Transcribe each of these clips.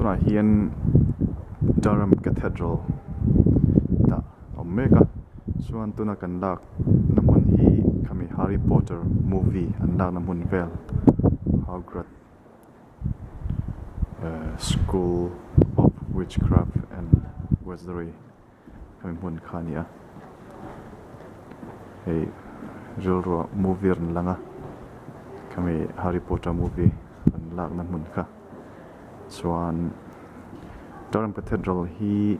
Tunah hian Durham Cathedral tah a awm mek a chuan tuna kan lak na hmun hi khami Harry Potter movie an lakna hmun vel Hogwarts ehh school of witchcraft and wizardry khami hmun kha a ni a hei rilruah movie a rawn lang a khami Harry Potter movie an lakna hmun kha chuan Durham Cathedral hi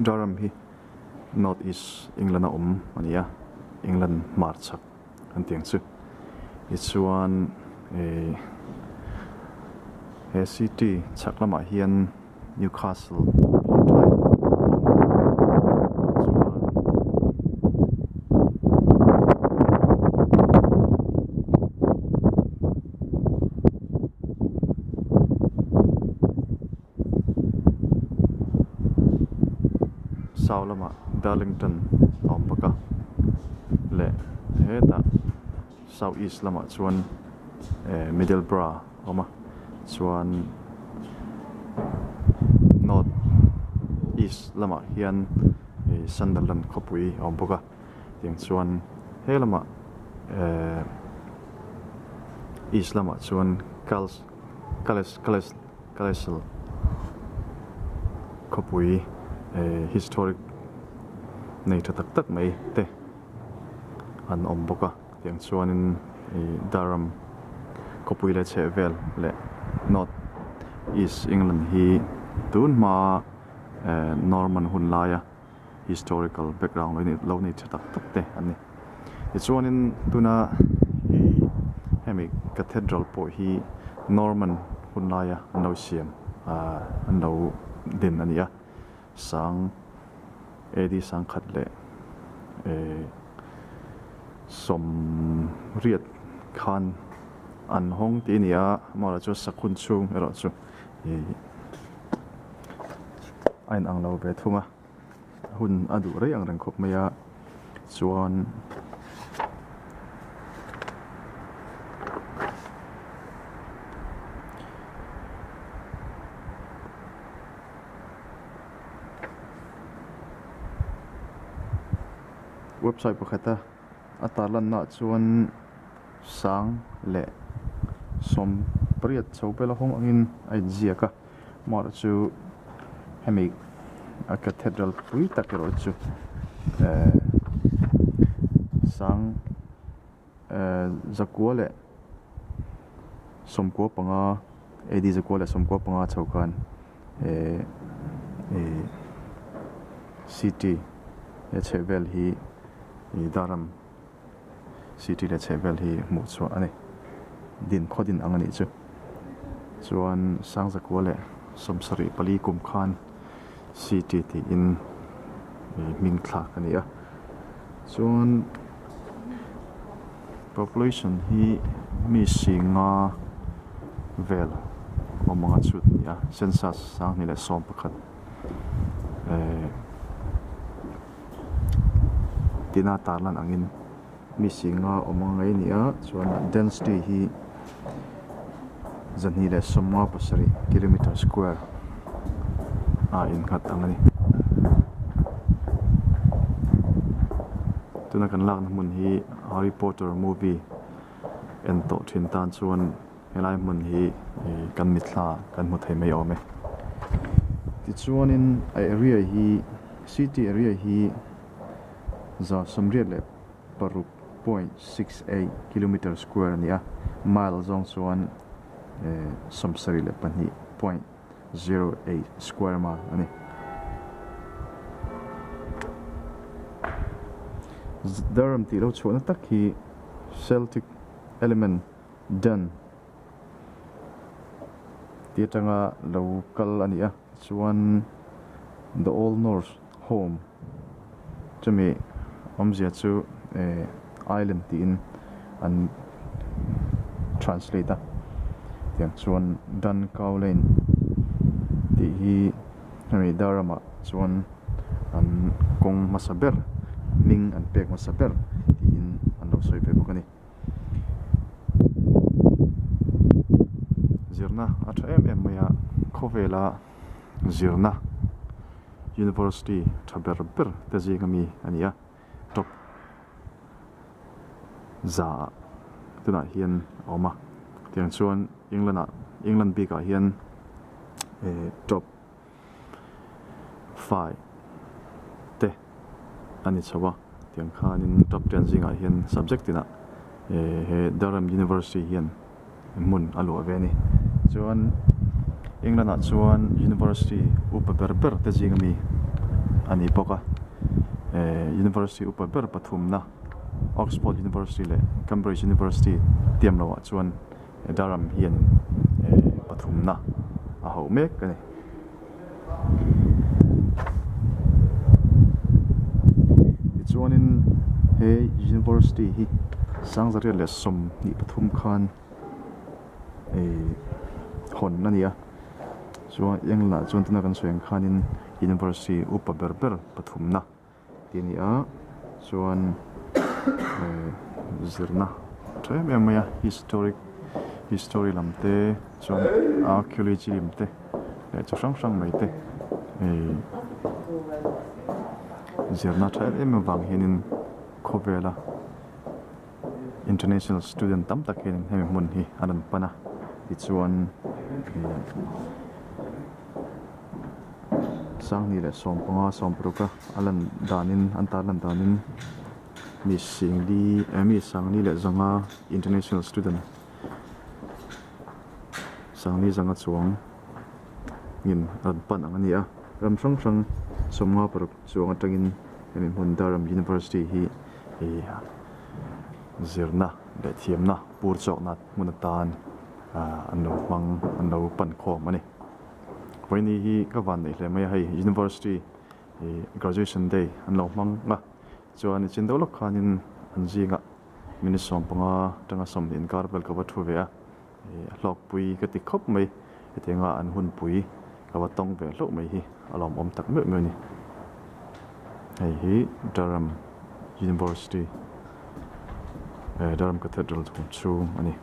Durham hi North East England a awm a ni a England hmarchhak an tih ang chu tichuan ih he city chhak lamah hian Newcastle upon Tyne a awm a chuan Sau lamah Darlington a awm bawk a leh hetah South East lamah chuan eh Middleborough a awm a chuan North East lamah hian ih Sunderland khawpui a awm bawk a tiang chuan he lamah eh East lamah chuan Cals Cales Cales Carlisle khawpui eh historic nei tha tak tak mai te an awm bawk a tiang chuanin ih Durham khawpui leh chhehvel leh North East England hi tun hma eh Norman hun laia historical background lo lo nei tha tak tak te an ni tichuanin tuna ih hemi cathedral pawh hi Norman hun laia an lo siam ahh an lo din a ni a sang A.D sangkhat leh eh sawmriat khan an hawng tih a ni a amaherawhchu sakhun chhung erawh chu ih. A inang lo ve thung a hun a duh rei ang reng khawp mai a chuan website pakhata a tarlanna ah chuan sang leh sawm pariat chho bela hawng angin a inziak a. Mawrh chu hemi a cathedral pui tak erawh chu ehh sang ehh zakua leh sawmkua panga A D zakua leh sawmkua panga chho khan ehh ih city he chhehvel hi ih Durham city leh chhehvel hi hmuh chhuah a ni din khaw din ang a nih chu chuan Sangzakua leh sawmsarih pali kum khan city tiin ih hming thlak a ni a chuan population hi mi singa vel awm anga chhut a ni a census sanghnih leh sawm pakhat ehh. Tina tarlan angin mi singa awm ang ngei a ni a chuan density hi zahnih leh sawmnga pasarih kilometer square ah innghat ang a ni. Tuna kan lakna hmun hi Harry Potter movie en tawh thin tan chuan helai hmun hi kan mitthla kan hmu thei mai awm e. Tichuanin a area hi city area hi za sawmriat leh paruk point 68 kilometer square a ni a, mile zawng chuan 72 point 08 square mile a ni. Durham tih lo chhuahna tak hi Celtic element dun tih atanga lo kal a ni a, chuan the old Norse home chumi awmzia chu eh island tiin an translate a tiang chuan Dun Cow Lane tih hi hemi Durham ah chuan an kawng hmasa ber hming an pek hmasa ber tiin an lo sawi ve bawk a ni. Zirna. Zirna a tha em em mai a, khawvela zirna university tha ber ber te zinga mi a ni a, top za ah tunah hian a awm a, tiang chuan England ah England bikah hian eh top fai te a ni chho a tiang khanin top ten zingah hian subject tinah eh he Durham University hian hmun a luah ve a ni chuan England ah chuan University upa ber ber te zing ami a ni bawk a eh University upa ber pathumna Oxford University leh Cambridge University tiam loh ah chuan Durham hian pathumna a hauh mek a ni. Tichuanin he University hi Sangzariat leh 23 khan ih hawn a ni a, chuan England ah chuan tuna kan sawi ang khanin University upa ber ber pathumna. Tih a ni a chuan eh zirna tha em em mai a historic history lam te chuan archaeology lam te leh chi hrang hrang mai te eh zirna tha em em avang hianin khawvela international student tam tak hianin hemi hmun hi an rawn pan a tichuan eh. Sanghnih leh 15 16 a a lan danin an tar lan danin mi singli eh mi sangli leh zanga international student sangli zanga chuang in a rawn pan ang a ni a ram hrang hrang 56 chuang atangin hemi hmun Durham University hi ih zirna leh thiamna pur chawkna hmun atan ah an lo hmang an lo pan khawm a ni. Vawiini hi ka van neih hle mai a hei university ih graduation day an lo hmang a chuan i chin deuh lawk khanin an zingah minute 15 atanga 20 inkar vel ka va thu ve a ih a hlawkpui ka ti khawp mai hetianga an hunpui ka va tawng ve hlauh mai hi a lawmawm tak meuh meuh a ni hei hi Durham University eh Durham Cathedral chhung a ni.